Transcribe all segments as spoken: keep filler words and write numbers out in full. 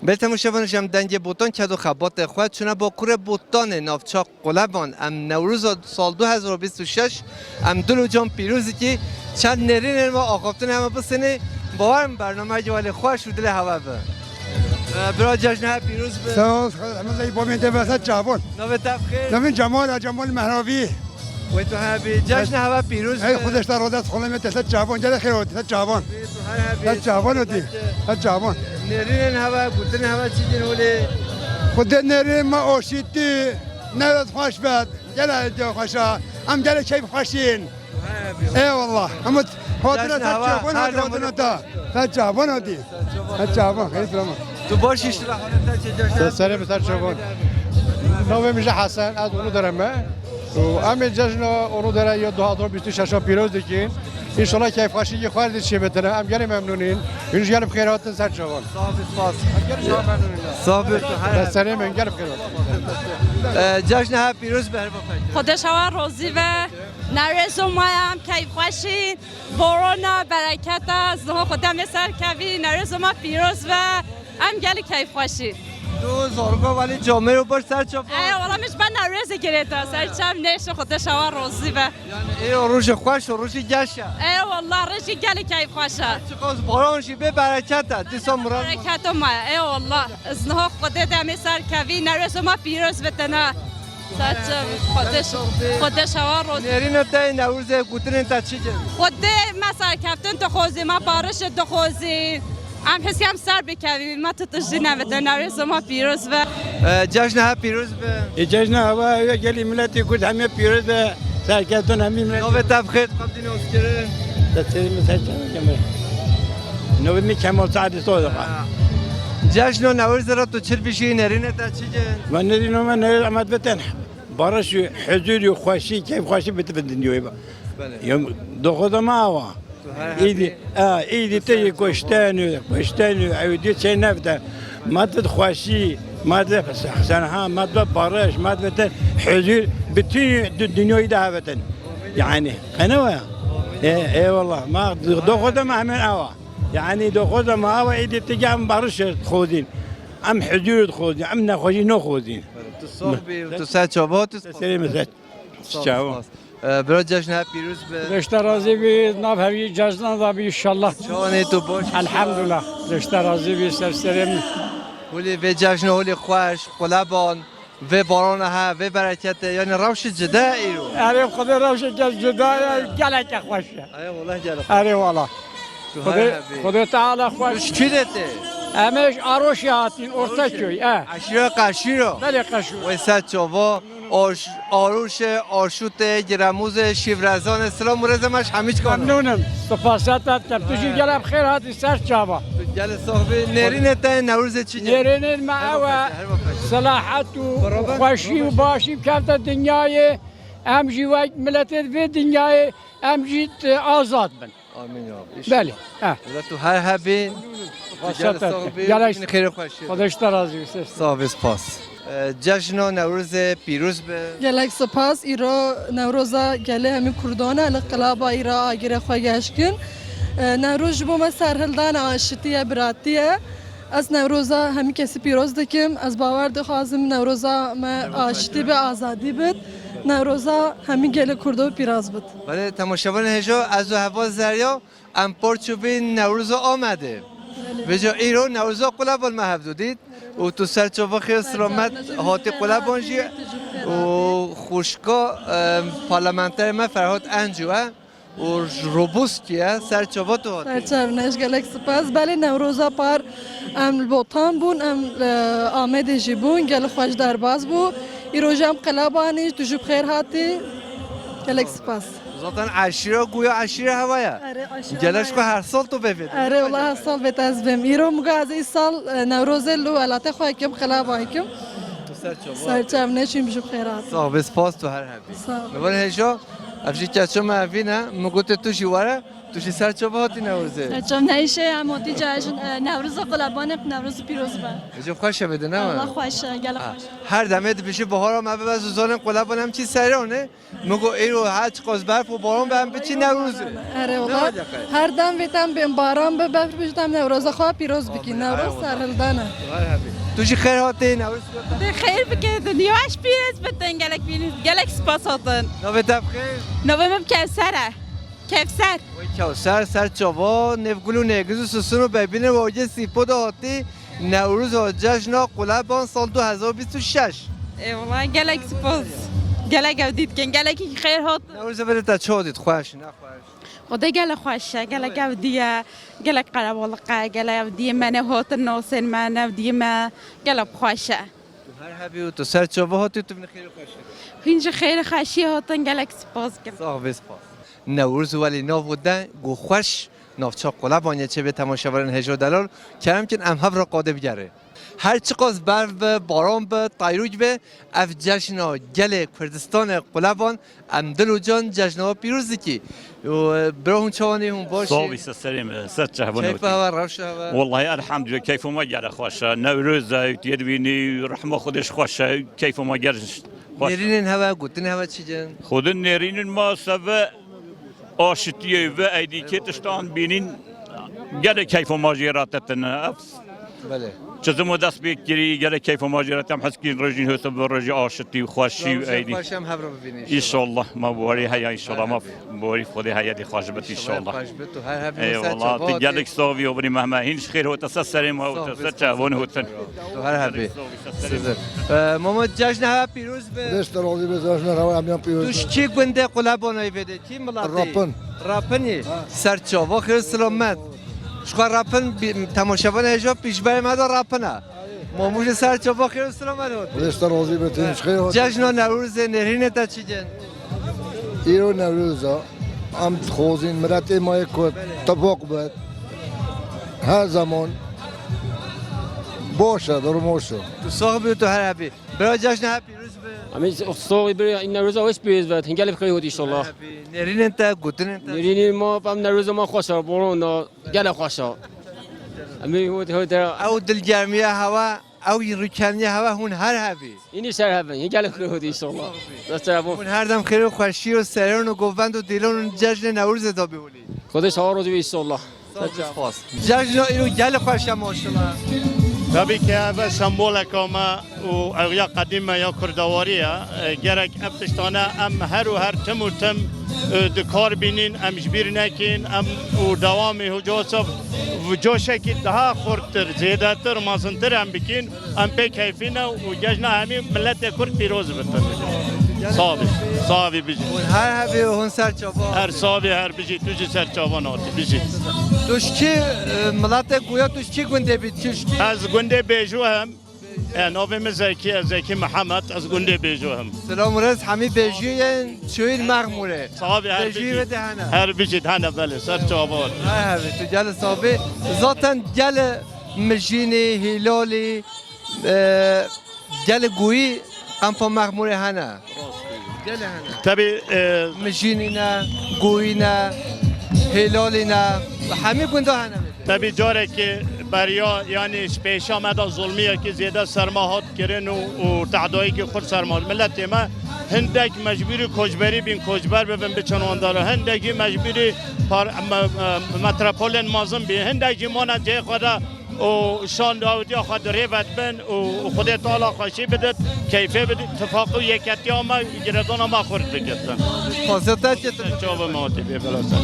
Belê temaşevan, ji em dengê Botan ked û xebatê xwe çûne bakurê Botanê navça Quleban. Em Newroza sal du hezar û bîst û şeş em dil û can pîroz dikî. Çend nêrînên me axaftin heme bisênê. Bawer im bernameyekî welê xweş û dilê hewe be. Ee, bira cejna pîroz be. Sağ ol, Hemzeyî Bomên te be, ser çavan. Navê te bi xêr? Navê Cemal e, Cemal Mehravî. Wê tu hebî. Cejna hewe pîroz be. Hey, Xwedê ji te razî, xolê me te ser çavan, gelek xêr û ser çavan. Wê tu her hebî. Ser çavan û dî. Ser çavan. Nêrînên hewe, gotinên hewe çi din holê? Xwedê nêrîn me aşîtî, newroz xweş be. Gelek diya xweş e. Em gelek keyf xweşîn. Eyvallah. Hemû hatire ser çavan, hatire hatire te. Ser çavan û dî. Ser çavan, xeyr selamet. Tu baş îşte, hale te çe cejna. Ser serê min ser çavan. Navê min jî Hesen, ez Uludere me. Û em ê cejna Uludere ya du hezar û bîst û şeş pîroz dikin. Înşallah keyfxweşî xwe dî çêbitine. Em gelê memnûn in. Hûn jî gelê bi xêr hatin ser çavan. Sağ ol, spas. Em gelê çavan memnûn in. Sağ ol. Ser serê min gelê bi xêr hatin. Ee, cejna pîroz be, her bapek. Xwedê şewa rozî be. Newrêzo me em keyfxweşîn. Borana, bereketa, ziho Xwedê em ê ser kevî. Newrêzo me pîroz be. Em gelî keyfxweşî. Tu zargo welî camêro bir ser çavan. Ey wala min ji ber Newrêzê girêta. Ser çav nêşe, Xwedê şewa rozî be. Yani ê rojê xweş û rojî geş e. Ey wala rojî gelî keyfxweş e. Çiqas baran jî bê bereket e. Dîsa miran. Bereketo me. Ey wala. Ez niha Xwedê demê ser kevî. Newrêzo me pîroz be tena. Ser çav. Xwedê ş-, Xwedê şewa rozî. Nêrîna te Newrozê gotinên te çi cin? Xwedê me serkeftin dixwazî, me barişê dixwazî. Em hesî em ser bikevî, me tu tiştî nevite, Newrêza me pîroz be. E, cejna hev pîroz be. E, cejna hev e, gelî miletî Kurd hemî pîroz be, serkeftin hemî milet. Navê te bi xêr, tu qebdî naskirin. Te serê min ser çavan keme. Navê min Kemal Saadî Sadiq e. Ha. Cejna Newrozê re tu çi dibêjî, nêrînê te çi cin? Me nêrîno me nêrîn emet veten. Barış û huzur û xweşî, keyf xweşî bitin dinyayê be. Belê. Yom, doxoza me awa. Tu her Îdî, hebî. A, îdî te yê goşten û, goşten û, ew dî çê nefte. Madde xweşî, madde senha, madde barış, madde te huzur, bütün dü-, dünyayı da hevetin. Yani, qene wa? E, eyvallah. Ma doxoza me hemen awa. Yani, doxoza me awa, îdî te gem barış xozin. Em huzur xozin, em nexweşî no xozin. Tu sax bî, tu ser çava, tu spas. Serê min ser. Sağ ol, çawa. Spas. Ee, bira cejna pîroz be. Xwedê ji te razî bî, nav hevî cejnan da bî inşallah. Çawanê tu baş? Elhamdulillah. Xwedê ji te razî bî, ser serê min. Holê vê cejna holê xweş, quleban, vê barana he, vê berekete, yani rewşê cide îro. Erê Xwedê rewşê gel cida ye, geleke xweş e. Eyvallah, gelek. Erê wala. Tu Xwedê, her hebî. Xwedê Teala xweş. Tu ji kî de tê? Em ê ji Aroşê hatîn, Ortaköy, e. Eşîra Qeşîro. Belê Qeşîro. Wê ser çava. Aş-, Arûşe, Aşûtê, Giremûzê, Şîvrezanê, silam û rêzê me ji hemî çikan. Memnûn im. Spasiya te dikim. Tu jî gelek bi xêr hatî ser çava. Tu gelê sax bî. Nêrînê te Newrozê çi ye? Nêrînên me ew e. Her bapek, her bapek. Silahet û xweşî û başî kevte dinyayê. Em jî wek miletê vê dinyayê, em jî t-, azad bin. Amîn ya Rabbi. Belê. He. Wela tu her hebî. Xweşa te. Gelek xêr û xweşî. Xwedê ji te razî be. Sax bî, spas. E, cejna Newrozê pîroz be. Gelek spas. Îro Newroza gelê hemî Kurdan e. Li qilaba îro agirê xwe geş kin. E, Newroz ji bo me serhildana aşitî ye, biratî ye. Ez Newroza hemî kesî pîroz dikim. Ez bawer dixwazim Newroza me aştî be, azadî bit. Newroza hemî gelê Kurdo pîroz bit. Belê, temaşevanê hêja, ez û Heval Zerya, em parçû bîn Newroza Amedê. Belê. Vêca îro Newroza Quleban me hevdu dît. Û tu ser çava xêr selamet hatî Quleban jî. Û xwişka, em, parlamenterê me Ferhat Encu e. û ji Robuskiye ser çava tu hatî. Ser çav neş, gelek spas. Belê Newroza par em li Botan bûn, em li Amedê jî bûn, gelek xweş derbas bû. Îro jî em Qelebanî, tu jî bi xêr hatî. Gelek spas. Zaten eşîra guya eşîra hewa ye. Erê, eşîra hewa ye. Gelek xwe her sal tu bêvê. Erê, wela her sal bêt ez bêm. Îro muga ez îsal, e, Newrozê li welatê xwe hekim, Qelaba hekim. Tu ser çava. Ser çav neşîm, ji bi xêr hatî. Sax bê, spas, tu her hebî. Sağ ol. Li vir hêja, ev jî keça me evîn e, min gotê tu jî were, Tu jî ser çava hatî Newrozê? Serçam neyşe, em hatî cejn, e, Newroza Qulebanê, Newroz pîroz be. Êca xweş e bide, ne? Allah xweş e, gelek xweş. Her demê dibêjî bahara me bibe zozanên Quleban em çî seyranê. Min got, îro her çiqas berf û baran be, em biçî Newrozê. Erê, wala. Her dem vê tem bên baran be, berf bije, tem Newroza xwe pîroz bikî. Newroz serhildene. Her hebî. Tu jî xêr hatî Newroz. Xêr bike, tu nîwaş pîroz bitin, gelek pîroz, gelek spas hatin. Navê te bi xêr? Navê min Kewser e. Kevser. Wey Kevser, ser çava, nêv gul û nêgiz û sisin û bebînê wacê sîpo de hatî Newroza cejna Quleban sal du hezar bîst û şeş. Ê wala gelek spas. Gelek ew dît kin, gelekî xêr hat. Newroza vere te çawa dît, xweş, nexweş? Xwedê gelek xweş e, gelek ew diye, gelek qerebalix e, gelek ew diye me ne hatin nasên me, ne ew diye me, gelek xweş e. Tu her hebî û tu ser çava hatî û tu min xêr û xweşî. Hîn jî xêr û xweşî hatin, gelek spas dikim. Sax bê, spas. Newroz welî nav û deng û xweş navça Qulebanê çêbê temaşevanên hêja delal, kerem kin em hev re qadê bigerê. Her çiqas berf be, baran be, tayrûc be, ev cejna gelê Kurdistanê Quleban Em dil û can cejna we pîroz dikî. Û, e, bira hûn çawanî, hûn baş Sağ ol, î? Size serê me, ser çehbûn Keyfa hewa, rewşa hewa? Vallahi elhamdülillah, keyfa me gere xweş e. Newroz e, tiyê dibînî, rehma Xwedê ji xweş e, keyfa me ger xweş e. Nêrînên hewa, gotin hewa çi cin? Xwedin nêrînin ma seve aşitiyê ve eydî kê tiştan bînin, gelê keyfa me jê ratetin. Ev Belê. Çizim û dest pê kirî, gelek keyfa ma jê re tem hez kî rojî hêsa bi rojî aşitî û xweşî û Rojê eydî. Xweş em hev re bibînin înşallah. Înşallah, ma borî heye înşallah, ma borî Xwedê heye dê xweş bit înşallah. Xweş bit û her hebî. Eyvallah, tu gelek savî û birî mehme hîn ji xêr hot e, ser serê me hot e, ser çavon hot e. Tu her hebî. Sizin. Ee, Mama cejna hewa pîroz be. Xwedê ji te razî be, cejna hewa hemiyan pîroz be. Tu ji kî gundê Qulebanê vê de? Kî milatî? Rapin. Rapinî. Ha. Ser çava xêr selamet. Ji xwe rapin bî-, temaşevanê hêja pîşberê me de rapin e. Mamû ji ser çava xêr û selamet hot. Xwedê ji te razî be, tu ji xêr hot. Cejna Newrozê nêrînê te çi cin? Îro Newroz e. Em dixwazin miletê me yê Kurd tifaq bit. Her zaman baş e, durum baş e. Tu sax bî, tu her hebî. Bira cejna hev pîroz be. Em ê saxî bira, Newroza we pîroz be. Hingel bi xêr hot înşallah. Her hebî. Nêrînên te, gotinên te. Nêrînên ma, em Newroza ma xweş e, boron da. Gelek xweş e. Em ê hot, hot e. Ew dilgermiya hewa, ew rûkeniya hewa hûn her hebî. Înî ser hevin, yê gelek xêr hot înşallah. Dest ser hevin. Hûn her dem xêr û xweşî û seran û govend û dîlan û cejnê Newrozê de bihulî. Xwedê sawa rozî be înşallah. Spas. Cejna îro gelek xweş e maşallah. Tabî ki ev e semboleka me û ew ya qedîm me ya kurdewarî ye. E, gerek ev tiştane em her û her tim û tim, e, di kar bînin, em ji bîr nekin, em û dewamê hoca Yusuf bi coşekî daha xurttir, zêdetir, mezintir em bikin, em pê keyfî ne û cejna hemî miletê Kurd pîroz bitin. Savî, savî bijî. Hûn her hebî û hûn ser çava. Her savî, her bijî, tu jî ser çavan hatî, bijî. Tu ji kî, e, miletê ku ya tu ji kî gundê bî, tu ji kî? Ez gundê Bêjû hem. E, navê min Zekî ye, Zekî Mihemed, ez gundê Bêjû hem. Selam û rêz hemî Bêjûyên çûyîn Mexmûrê. Savî, her Bêjûyê bijî. Wê de hene. Her bijî hene, belê, ser çavan. Her hebî, tu gelê savî. Zaten gelê Mijînî, Hîlalî, e, gelê Goyî, qempa Mexmûrê hene. Gelê hene. Tabii, e, Mijînî ne, Goyî ne, Hêlalî ne. Hemî gunda hene. Tabii carekê beriya, yanî ji pêşa me de zulmiyekî zêde ser me hat kirin û, û tehdayekî xurt ser me. Miletê me hindek mecbûrî koçberî bîn, koçber bibin, biçin wan dara. Hindekî mecbûrî par-, me-, me-, metropolên mezin bîn. Hindek jî mane cihê xwe de û şan dawetiya xwe di rê ve dibin û Xwedê Teala xweşî bidit, keyfê bidit, tifaq û yeketiya me, girêdana me xurt bigitin. Xwazeta çi tu? Çava me hatî bê bela ser.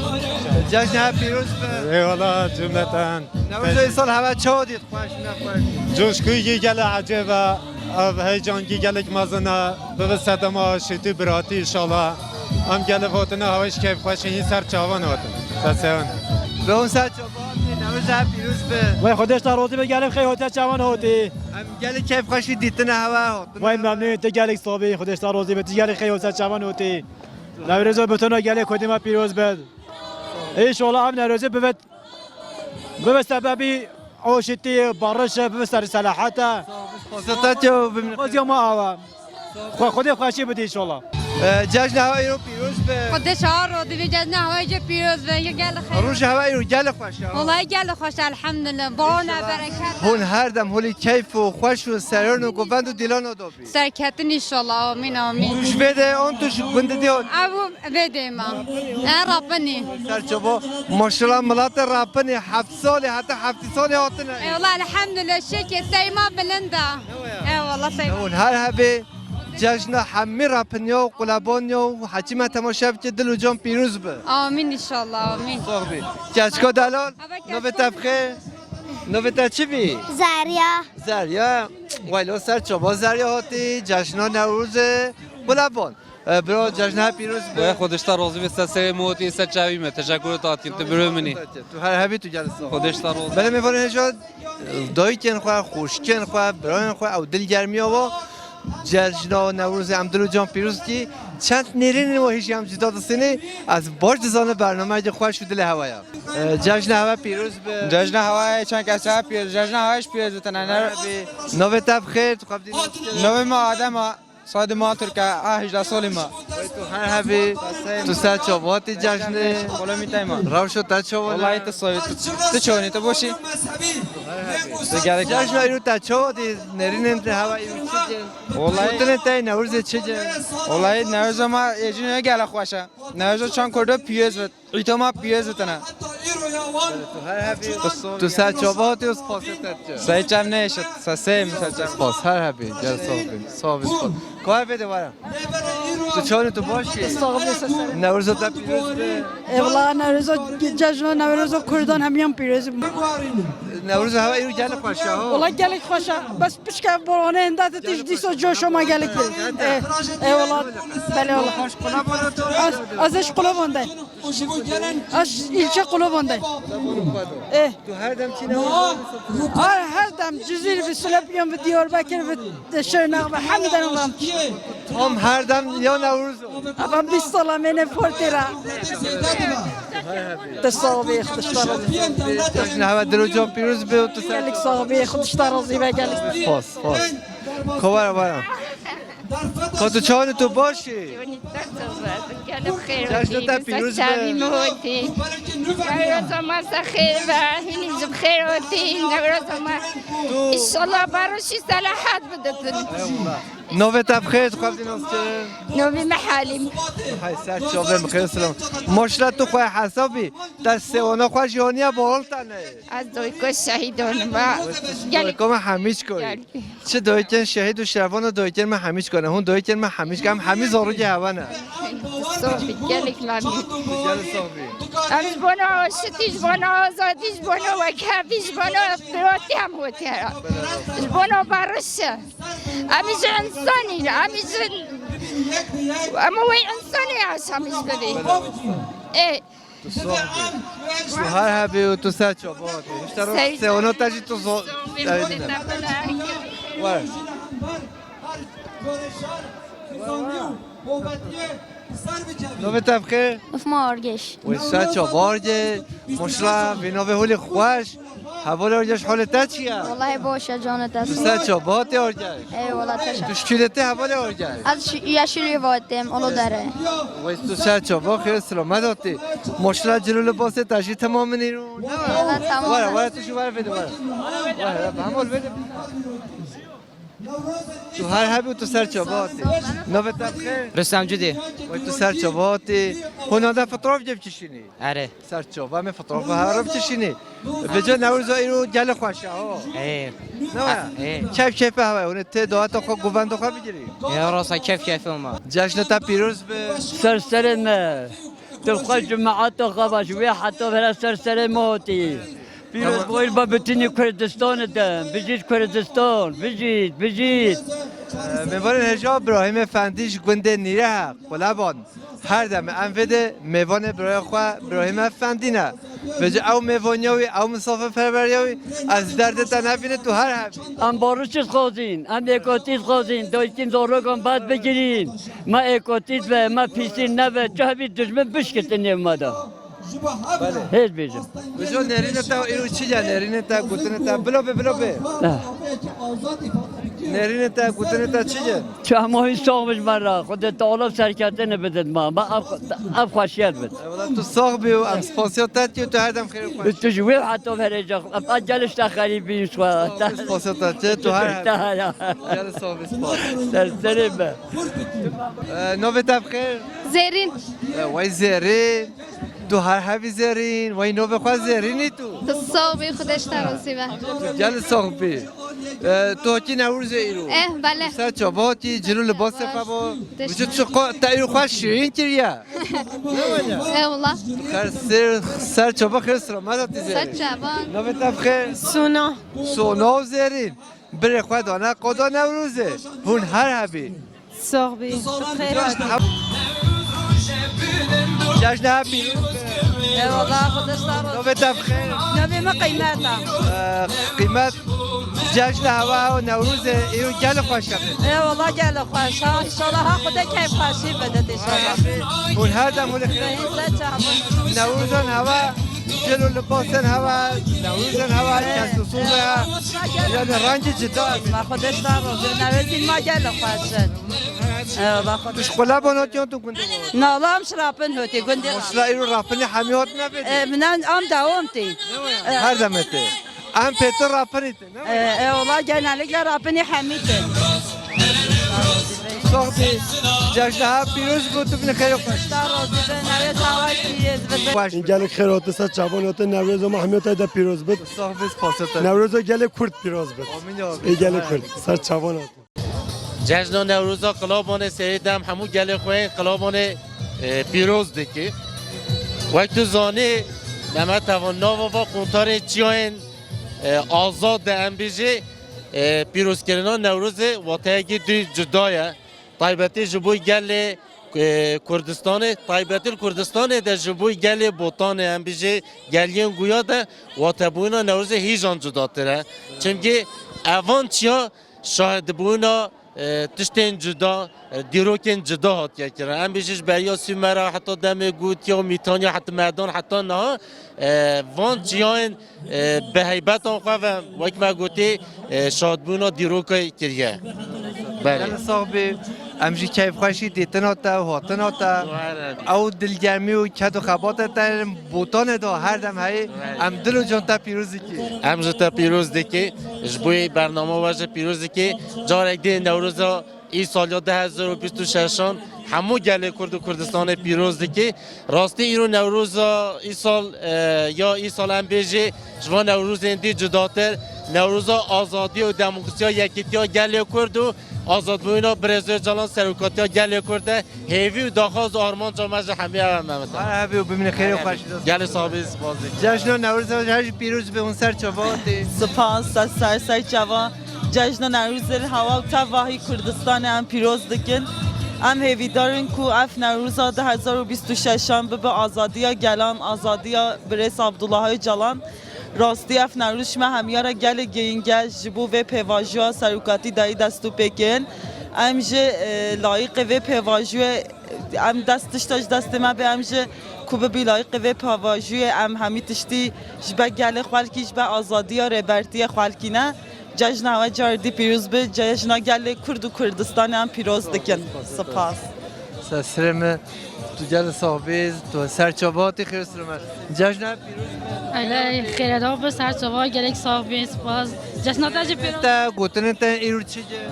Cejn hev pîroz be. Eyvallah cümleten. Newroza îsal heve çawa dît, xweş, nexweş? Coşkuyî gelek ecêb e, ev heyecankî gelek mezin e, bibe sedema aşitî biratî înşallah. Em gelek hatine hewa ji keyfxweşî hîn ser çavan hatin. Ser sewan. Bi hûn ser çavan, Newroza pîroz be. Wey Xwedê ji te rozî be, gelek xêr hatiye çavan hatî. Em gelek keyfxweşî dîtine hewa hatine. Wey memnûn, tu gelek savî, Xwedê ji te rozî be, tu gelek xêr hatiye çavan hatî. Newroza bi tona gelek Kurdê me pîroz be. Înşallah em Newrozê bibe Bibe sebebî aşitî, barişê, bibe serî selahete. Xwazeta te û bimîne. Xwaziya ma awa. Xwe, Xwedê xweşî bidî înşallah. Ee, cejna hewa îro pîroz be. Xwedê şahar ro divê cejna hewa îro pîroz be. Yê gel xeyr. Roj hewa îro gel xweş e. Wallahî gel xweş, elhamdulillah. Bana bereket. Hûn her dem holî keyf û xweş û seran û govend û dîlan û dobî. Serketin inşallah. Amin, amin. Tu ji vê de an tu ji gundê de hot? Ew vê de ma. E, rapinî. Ser çawa. Maşallah, milatê rapinî heft salê, heta heftî salê hatine. E, wallahî elhamdulillah, şekê seyma bilind e. E, wallahî seyma. Hûn her hebê. Cejna hemî rapiniya û qulebaniya û heçî me temaşe bike dil û can pîroz be. Amîn inşallah, amîn. Sax bî. Keçka delal, navê te bi xêr? Navê te çi bî? Zerya. Zerya. Waylo ser çava Zerya hatî, cejna Newrozê, quleban. E, bro, cejna pîroz be. Wê Xwedê ji te razî be, ser serê me hatî, ser çavî me. Teşekkür tatîl, tu biro min î. Tu her hebî, tu gel sax. Xwedê ji te razî be. Belê mêvanên hêja, dayikên xwe, xwişkên xwe, birayên xwe, ew dilgermiya wa. Cejna Newrozê em dil û can pîroz kî. Çend nêrînên wa hêjî em cuda distînê, ez baş dizanim bernameyekî xweş û dilê hewa ye. E, cejna hewa pîroz be. Cejna hewa ye, çend kes hewa pîroz, cejna hewa ji pîroz be tene. Navê te bi xêr, tu xwe bidî nas kirin. Navê me Adem e. Saydê ma Tirk e, a hejda salî ma. Wey tu her hebî, tu ser çava hatî cejnê. Qolomî tey ma. Rewşa te çawa ne? Wallahî tu soyî, tu, tu çawa ne, tu boşî. Tu gerek. Cejna îro te çawa dî, nêrînên te hewa îro çi cin? Wallahî. Gotinên te Newrozê çi cin? Wallahî Newroza ma êcî ne gele xweş e. Newroza çand kurdo piyez bit. Îtoma piyez tene. Tu her hebî, tu ser çava hatî û spasê te diçe. Sey çem neşit, sesê mi ser çem. Spas, her hebî, gel sax bî. Sax bî, spas. Kay vê de wara. Tu çawa ne, tu baş î? Sax bî, sesê. Newroza te pîroz be. Ê wala Newroza, cejna Newroza Kurdan hemiyan pîroz be. Newroza hewa îro gelek xweş e, ha? Wala gelek xweş e. Bes pişke borane hende te tij dîso coşo ma gelek. E, e wala, belê wala. Xweş qulabana tu. Az, az eş qulabanda. Aş ilçe Qulobandayım. Eh. Tu her dem çi ne? Her, her dem Cizîr bi Silepyan bi Diyarbekir bi Şirnex bi hemden olam. Tam her dem ya Newroz. Ama biz salamene fortera. Te sağ ol, Xwedişta razî. Cejna hewa dil û can pîroz be û tu ser. Gelek sağ ol, Xwedişta razî be gelek. Spas, spas. Kovara vara. Ka tu çawa ne, tu baş î? Gelek xêr hatî, te pîroz be. Çavî min hatî. Newroza ma ser xêr be, hûn jî bi xêr hatî, Newroza ma. Tu. Înşallah baroşî selahet bidin. Eyvallah. Navê te bi xêr, tu xwe bidî nas kirin? Navê me Halîm. Hay ser çavê min xêr selam. Maşallah tu xwe hesabî, te sêwana xwe jî haniye bahol te ne. Ez dayika şehîdan im. Gelek. Dayika me hemî çi koyî. Gelek. Çi dayikên şehîd û şervana dayikên me hemî çi koyî. Hûn dayikên me hemî çi koyî. Em hemî zarokê hewe ne. Sohbî, gelek memnun. Gelek sohbî. Em ji bona aşitî, ji bona azadî, ji bona wekhevî, ji bona piratî em hatiye. Ji bona barişê. Em ji însanî ne, em ji, em wê însanê yaşamış bibî. Ê. Tu soh bî. Tu her hebî û tu ser çava hatî. Îşte ro se ona te jî tu zo-, evî dîne. Were. Navê te bi xêr? Navê me Argeş. Wê ser çava Argeş. Maşallah, vê navê holê xweş. Hevalê Argeş, holê te çi ye? Wallahî baş e, canê te. Tu ser çava hatî Argeş? Ey wala, teşekkür. Tu ji çi de tê hevalê Argeş? Ez şi-, yeşilî vatim, Uludere. Wê tu ser çava, xêr selamet hatî. Maşallah, cil û libasê te jî temam in îro. Wala, tamam. Were, were, tu jî were vê de were. Were, heval vê de. Tu her hebî û tu ser çava hatî. Navê te bi xêr? Rüstem Cudî. Wê tu ser çava hatî. Hûn hade fotoğraf bikişînî? Erê. Ser çava, em ê fotoğraf hev re bikişînî. Vêca Newroza îro gelek xweş e, ho. Ê. Ne waya? Ê. Keyf keyfê hev e, hûn ê tê daweta xwe, govenda xwe bigirî. Ya rasa keyf keyfê ma. Cejna te pîroz be. Ser serê me. Tu xwe cemaeta xwe baş, wê heta vere ser serê me hatî. Pîroz boyî ba bitinî Kurdistan de. Bijît Kurdistan, bijît, bijît. Mêvanên hêja Îbrahîm Efendî ji gundê Nîrehe, Quleban. Her dem em vê de mêvanê birayê xwe Birahîm Efendî ne. Vêca ew mêvaniya wî, ew misafirperweriya wî, ez derdê te nebînim, tu her hebî. Em barişî dixwazîn, em êkatî dixwazîn, dayikên zarokan bad bigirîn. Me êkatî be, me pîsî nebe, çi hebî dijmin bişkitin nêv me de. Belê. Hêz bêjim. Vêca nêrînê te îro çi ye, nêrînê te, gotinê te, bilo be, bilo be. Eh. Nêrînê te, gotinê te çi ye? Çamoyî sox bit me re. Xwedê Teala serkeftinê bidit me. Me ev, ev xweşiyet bit. Eyvallah, tu sox bî û em spasiya te dikî û tu her dem xêr û xweş. Tu ji wê heta verêca. Em a gel işte xerîbî xwe. Spasiya te dikî, tu her Te her ya. Gel sox bî, spas. Ser serê me. Ee, navê te bi xêr? Zerîn. Ee, wey Zerîn. Tu her hebî Zerîn. Wey navê xwe Zerînî tu. Tu sox bî, Xwedê ji te razî be. Tu gel sox bî. Ee, tu hatî Newrozê îro? Eh, bele. Ser çava hatî, cil û libasê xwe bo. Teşekkür. Vücut çi qo-, te îro xwe şirîn kiriye. Ne wele? Eh, wala. Xer ser, ser çava xêr selamet hatî Zerîn. Ser çava. Navê te bi xêr? Sona. Sona û Zerîn. Birê xwe dane qoda Newrozê. Hûn her hebî. Sox bî. Xêr hatî. Cejna pîroz be. Eyvallah, Xwedê ji te razî. Navê te bi xêr? Navê min Qîmet e. Ee, Qîmet, cejna hewa û Newrozê îro gelek xweş e. Eyvallah, gelek xweş ha. Înşallah ha Xwedê keyfxweşî bide înşallah. Hûn her dem hûn ê xêr. Ser çava. Newrozan hewa, cil û libasên hewa, Newrozan hewa, kes û soz e. Yani rengî cida. Ma Xwedê ji te razî. Newrozên me gelek xweş in. Eyvallah, Xwedê. Tu ji qulabana hatiyan, tu gundê? Na, wala em ji Rapin hatî, gundê Rapin. Mesela îro Rapinê hemî hatine vê? E, min em, em dewam tê. Her demê tê. Em pê tu Rapinî tê, ne? E, e, wala genellikle Rapinê hemî tê. Sox bî, cejna hewa pîroz bo, tu bînî xêr û xweş. Te razî be, newê te hewa pîroz be. Xweş. Gelek xêr hate ser çavan hate, Newroza me hemî hate de pîroz bit. Sox bî, spasiya te. Newroza gelê Kurd pîroz bit. Amîn ya Rabbi. Ê gelê Kurd, ser çavan hate. Cejna Newroza Qilabanê serê dem hemû gelê xwe yên Qilabanê, e, pîroz dike. Wek tu zanî, Mehmet Heval, nava va quntarên çiyayên, e, azad de em bêjê, e, pîrozkirina Newrozê wateyekî dû cuda ye. Taybetî ji bo gelê, e, Kurdistanê, taybetî li Kurdistanê de ji bo gelê Botanê, em bêjê geliyên Guya de watebûna Newrozê hîjan cudatir e. Çimkî evan çiya şahidbûna, e, tiştên cuda, e, dîrokên cuda hatiye kirin. Em bêjin ji beriya Sumera heta demê Gutiya û Mîtaniya heta Medan heta niha, e, van çiyayên, e, bi heybetan xwe ve, wek me gotî, e, şahidbûna dîrokê kiriye. Belê. Gelek sax bî. Em jî keyfxweşî dîtina te û hatina te. Were. Ew dilgermî û ked û xebatê te yên Botanê de her dem heyî. Were. Em dil û can te pîroz dikî. Em ji te pîroz dikî. Ji bo bernama we jî pîroz dikî. Carek dî Newroza îsal ya du hezar û bîst û şeşan hemû gelê Kurd û Kurdistanê pîroz dikî. Rastî îro Newroza îsal, e, ya îsal em bêjê ji van Newrozên dî cudatir. Newroza azadî û demokrasiya, yekîtiya gelê Kurd û azadbûna Birêz Ocalan serokatiya gelê Kurd e. Hêvî û daxwaz û armanca me ji hemî ev e, Mehmet. Her hebî û bimîne xêr û xweşî. Gelê sax bî, spas dikim. Cejna Newroza her jî pîroz be, hûn ser çava hatî. Spas, ser, ser, ser çava. Cejna Newrozê li hewa û tevahî Kurdistanê em pîroz dikin. Em hêvîdar in ku ev Newroza du hezar û bîst û şeşan bibe azadiya gelan, azadiya Birêz Abdullah Ocalan. Rastî ev Newroz ji me hemiya re gelek girîng e, ji bo vê pêvajoya serokatî dayî dest û pê kirin. Em jî, e, layîqê vê pêvajoyê, em dest tişta ji destê me bê, em jî ku bibî layîqê vê pêvajoyê, em hemî tiştî ji ber gelê xwelkî, ji ber azadiya rêbertiyê xwelkî ne. Cejna we carî dî pîroz be, cejna gelê Kurd û Kurdistanê em pîroz dikin. Spas. Spas. Sesrê min, tu gel sax bî, tu ser çava hatî, xêr selamet. Cejna pîroz be. Elê xêreda be, ser çava, gelek sax bî, spas. Cejna te jî pîroz. Te gotinên te îro çi ye?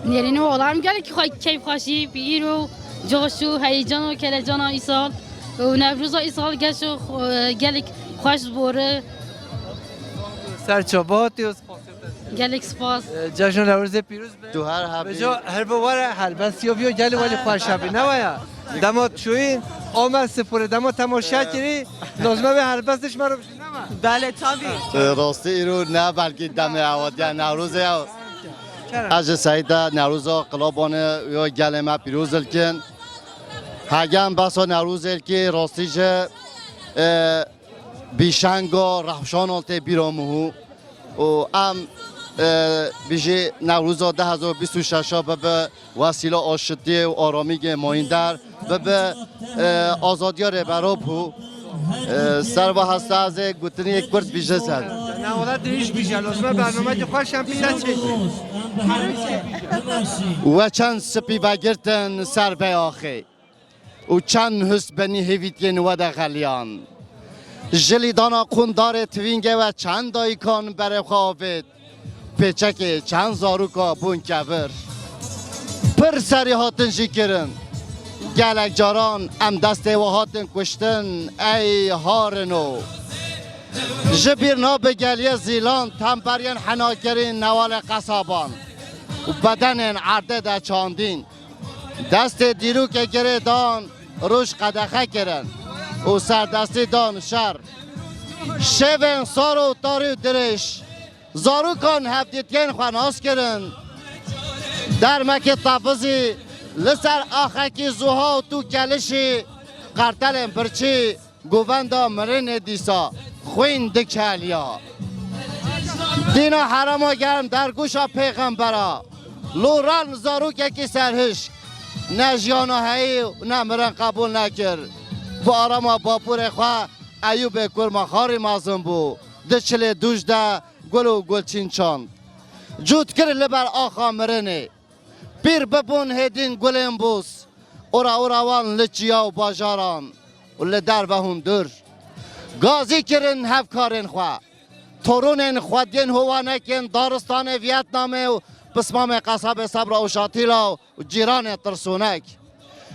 Nêrînê, wala em gelek xwe keyfxweşî bi îro, coş û heyecan û kelecana îsal û Newroza îsal geş û xwe-, gelek xweş bore. Ser çava hatî û spas. Gelek spas. Ee, Cejna Newrozê pîroz be. Tu her hebî. Bejo, her bi were helbest yo biyo, gelê welî xweş hebî, ne waya? Dema çûyîn, ame sipore, dema temaşe kirî, lazim e helbest ji me re bijî, ne ma? Belê, tabii. Ee, rastî îro ne belkî demê awadiya Newrozê ya. Kerem. Ez ji Seyda Newroza Qilabanê yo gelê me pîroz dikin. Hegem besa Newrozê ki rastî ji, e, bîşenga rehşan tê bîra min hû. Û em, e, bijî Newroza du hezar û bîst û şeş a bibe wesîla aşitiyê û aramîgê mayînder, bibe, e, azadiya rêbera bû. E, ser va hesta ez ê gotinê yek kurt bîje ser. Wala dirêj bîje, lazim e bernameyekî xweş em pîle çêkin. We çend spî vegirtin ser vê axê û çend hust benî hêvîtiyên we de xeliyan. Ji lîdana qundarê tivîngê we çend dayikan berê xwe avêt. Pêçekê çend zaroka bûn kevir. Pir serî hatin jî kirin. Gelek caran em destê we hatin kuştin, ey harino. Ji bîr nabe geliyê zîlan, temperiyên henakirîn newalê qesaban û bedenên erdê de çandîn. Destê dîrokê girê dan, roj qedexe kirin û serdestî dan şer. Şevên sar û tarî û dirêj, zarokan hevdîtiyên xwe nas kirin. Dermekê tevizî li ser axekî zuha û tû kelişî, qertelên birçî, govenda mirinê dîsa xwîn dikeliya. Dîna herema germ dergûşa pêxembera, loran zarokekî serhişk, ne jiyana heyî û ne mirin qebûl nekir. Bi arama bapûrê xwe Eyûbê Kurmaxarî mezin bû. Di çilê dûj de gul û gulçîn çand. Cût kir li ber axa mirinê. Pîr bibûn hêdîn gulên boz. Ora ora wan li çiya û bajaran û li derve hundir. Gazî kirin hevkarên xwe. Torûnên xwediyên hovanekên daristanê Vietnamê û pismamê qesabê Sebra û Şatîla û cîranê tirsûnek.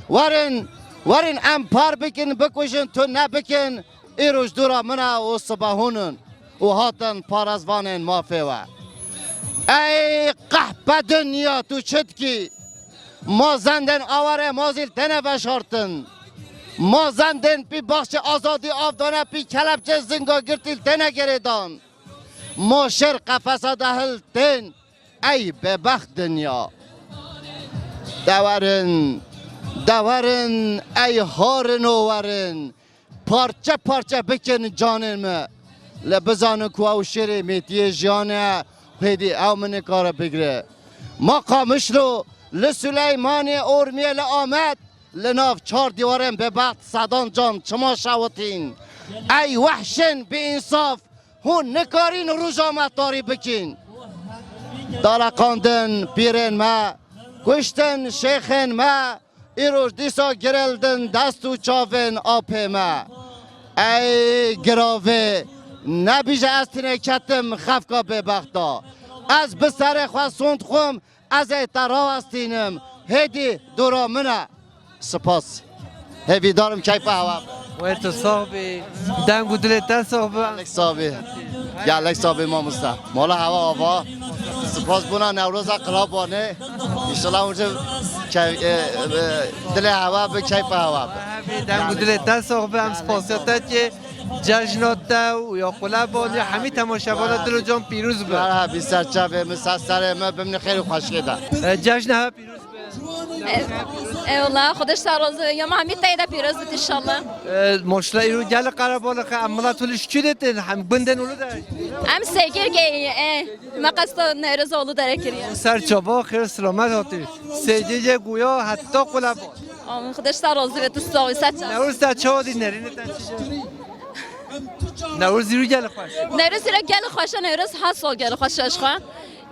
Werin, werin em par bikin, bikujin, tune bikin, îroj dûra min e û sibe hûn in û hatin parezvanên mafê we. Ey qehpe dinya, tu çi dikî? Ma zendên awarê ma zî li têne veşartin. Ma zendên pî baxçê azadî av dane, pî kelepçê zinga girtî li têne gerêdan. Ma şêr qefesa de hil tên. Ey bêbext dinya! De werin, de werin, ey harino werin, parçe parçe bikin canên me. Lê bizanin ku ew şêrê mêtiyê jiyan e, hêdî ew min nikare bigire. Ma Qamişlo, li Silêmaniyê, Ormiyê, li Amed, li nav çar dîwarên bêbext sedan can çima şewitîn? Ey wehşên bêînsaf! Hûn nikarîn roja me tarî bikîn. Daleqandin pîrên me, kuştin şêxên me, îroj dîsa girildin dest û çavên apê me. Ey giravê, nebîje ez tinê ketim xefka bêbexta. Ez bi serê xwe sond xwim, ez ê te rawestînim, hêdî dora min e. Spas. Hêvîdarim keyfa hewa be. Wê tu sax bî. Deng û dilê te sax be. Gelek sax bî. Gelek sax bî mamoste. Mala hewa ava. Spas bûna Newroza Qirabanê. Înşallah hûn jî key-, e, e, dilê hewa be, keyfa hewa be. Deng û dilê te sax be. Em spasiya te dike. Cejna te û ya Qulebaniya hemî temaşevana dil û can pîroz be. Merhebî, serçavê min, ser serê min, bimînin xêr û xweşiyê de. E, cejna hev pîroz be. E, eyvallah, Xwedê ji te razî be. Ya me hemî teyê de pîroz bit înşallah. E, maşallah, îro gelek qerebalix e, em milet li şikî dêtin, hem gundên û li de. Em Sêgirgê ye, e, me qesta Newroz Ulu Dere kiriye. Ser çava, xêr selamet hatî. Sêgirgê goya heta Qulebaniya. Amin, Xwedê ji te razî be, tu sax bî, ser çava. Newroz te çawa dî, nerînê te çi? Newroz îro gelek xweş. Newroz îro gelek xweş e, Newroz her sal gelek xweş e ji xwe.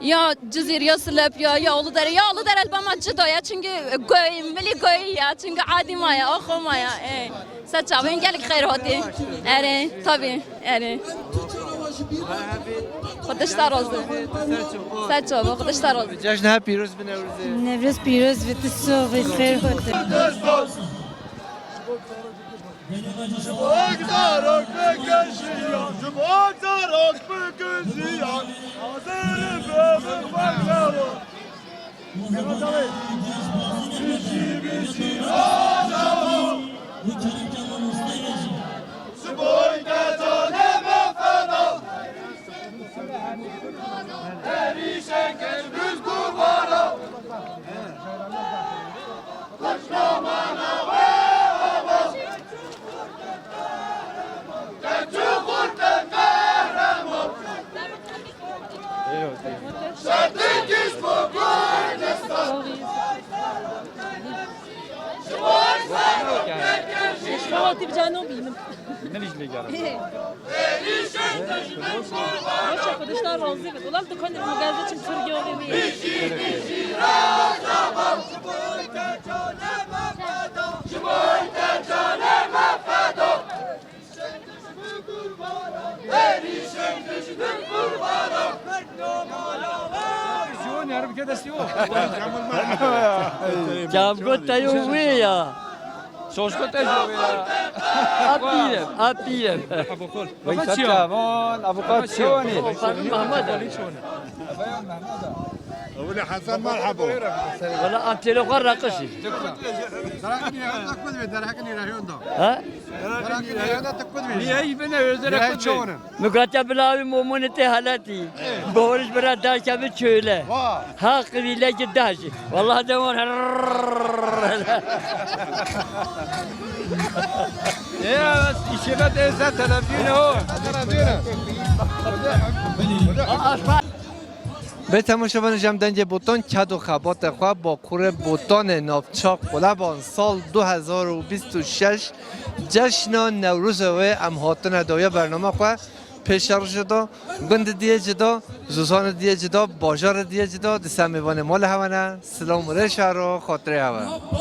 Ya Cizîr, ya Silep, ya, ya Uludere, ya Uludere li ba me cuda ye, çimkî goyî, milî goyî ye, çimkî adî me ye, axo me ye, ê. Ser çavên gelek xêr hatî. Erê, tabî, erê. Xwedê ji te razî. Ser çava, Xwedê ji te razî. Cejn hev pîroz be Newrozê. Newroz pîroz be, tu sax bî, xêr hatî. Ji bo zarok bikin jiyan, ji bo zarok bikin jiyan, hazir in bibin wek zarok. Bijî, bijî, rojava. Ji bo te canê me feda. Êrîşeke ji biz dûr wara. Boş ver, Kudüs'ten razı mı? Ulan tıkanır mı? Geldi için Türkiye olayım. Çavgo te yo wê ya. Şoşko te yo wê ya. Apîrem, apîrem. Avukat çavan, avukat çavan. Mehmet. Wala Hesen merhaba. Wala antelo xwe raqişî. Ha? Nihayî bine özere kutlu. Mugate bila wî momone te halatî. Boriş bira dayke bi çöyle. Haq bile ki daş. Vallahi de var. Ya, işime de sen televizyon o. Bê temaşevanê cem dengê Botan, ked û xebatê xwe Bakurê Botanê navçak Quleban sal du hezar û bîst û şeş ceşna Newrozê wê em hatine dawiya bernama xwe pêşerojê da, gundê diyê cida, zozanê diyê cida, bajarê diyê cida, di ser mêvanê malê hewe ne, silam û rê şer û xatirê hewe.